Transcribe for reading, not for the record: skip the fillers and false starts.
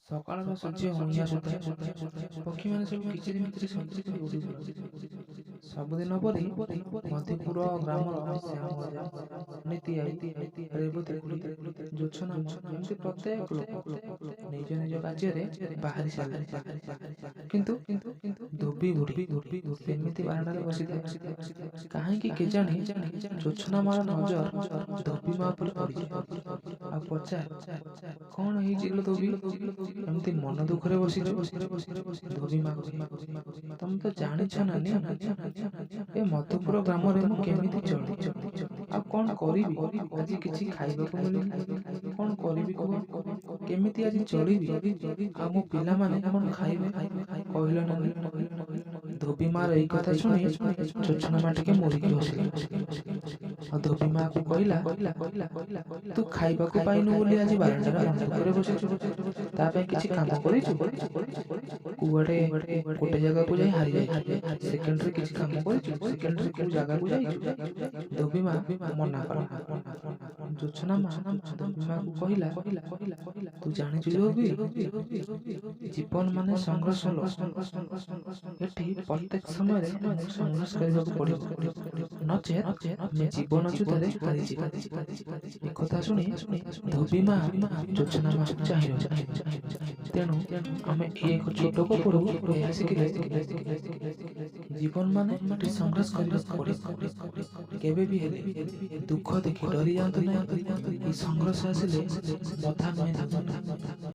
ସକାଳର ସୂର୍ଯ୍ୟ ଉଇଁ ଆସୁଥାଏ। ପକ୍ଷୀମାନେ ସବୁ କିଚିରିମିଚିରି ଶବ୍ଦ କରି ଉଡ଼ି ବୁଲନ୍ତି। ସବୁଦିନ ପରି ମଧୁପୁର ଗ୍ରାମର ଶ୍ୟାମ ଅଜା, ନୀତି ଆଈ, ରେବତୀ ଖୁଡ଼ୀ, ଜୋଛନା ମା ଏମିତି ପ୍ରତ୍ୟେକ ଲୋକ ନିଜ ନିଜ କାର୍ଯ୍ୟରେ ବାହାରି ସାରିଲେଣି। କିନ୍ତୁ ଧୋବି ବୁଢ଼ୀ ସେମିତି ବାରଣ୍ଡାରେ ବସିଥାଏ। କାହିଁକି କେଜାଣି ଜୋଛନା ମାର ନଜର ଧୋବି ମା ଉପରେ ପଡ଼ିଯାଏ ଆଉ ପଚାରେ, "କଣ ହେଇଛି ଲୋ ଧୋବି, ଏମିତି ମନ ଦୁଃଖରେ ବସିଛୁ?" ଧୋବି ମା କୁହେ, "ତମେ ତ ଜାଣିଛ ନାନୀ, ଏ ମଧୁପୁର ଗ୍ରାମରେ ମୁଁ କେମିତି ଚଳେ, ଆଉ କଣ କରିବି। ଆଜି କିଛି ଖାଇବାକୁ ମିଳୁନି, କଣ କରିବି କୁହ? କେମିତି ଆଜି ଚଳିବି ଆଉ ମୋ ପିଲାମାନେ କଣ ଖାଇବେ, କହିଲ ନାନୀ?" ଧୋବି ମାର ଏଇ କଥା ଶୁଣି ଜୋଛନା ମା ଟିକେ ମୁରୁକି ହସିଲା ଆଉ ଧୋବି ମାକୁ କହିଲା, "ତୁ ଖାଇବାକୁ ପାଇନୁ ବୋଲି ଆଜି ବାରଣ୍ଡାରେ ମନ ଦୁଃଖରେ ବସିଛୁ। ତା ପାଇଁ କିଛି କାମ କରିଛୁ? କୁଆଡ଼େ ଗୋଟେ ଜାଗାକୁ ଯାଇ ହାରି ଯାଇଛୁ। ସେକେଣ୍ଡରେ କିଛି କାମ କରିଛୁ? ସେକେଣ୍ଡରେ କୋଉ ଜାଗାକୁ ଯାଇଛୁ?" ଧୋବି ମା ମନା କଲା। ଜୋଛନା ମା ଧୋବି ମାକୁ କହିଲା, "ତୁ ଜାଣିଛୁ ଧୋବି, ଜୀବନ ମାନେ ସଂଘର୍ଷ ଲୋ। ଏଠି ପ୍ରତ୍ୟେକ ସମୟରେ ଆମକୁ ସଂଘର୍ଷ କରିବାକୁ ପଡ଼ିବ, ନଚେତ୍ ଆମେ ଜୀବନ ଯୁଦ୍ଧରେ ହାରିଯିବା।" ଏକଥା ଶୁଣି ଧୋବି ମା ଜୋଛନା ମାକୁ ଚାହିଁ ରହିଲା। ତେଣୁ ଆମେ ଏଇ ଏକ ଛୋଟ ଗପରୁ ଏହା ଶିଖିଲେ, ଜୀବନ ମାନେ ଏଠି ସଂଘର୍ଷ କରିବାକୁ ପଡ଼ିବ। କେବେ ବି ହେଲେ ଦୁଃଖ ଦେଖି ଡରି ଯାଆନ୍ତୁ ନାହିଁ କି ସଂଘର୍ଷ ଆସିଲେ ମଥା ନୁଆଇଁ ଦିଅନ୍ତୁ ନାହିଁ।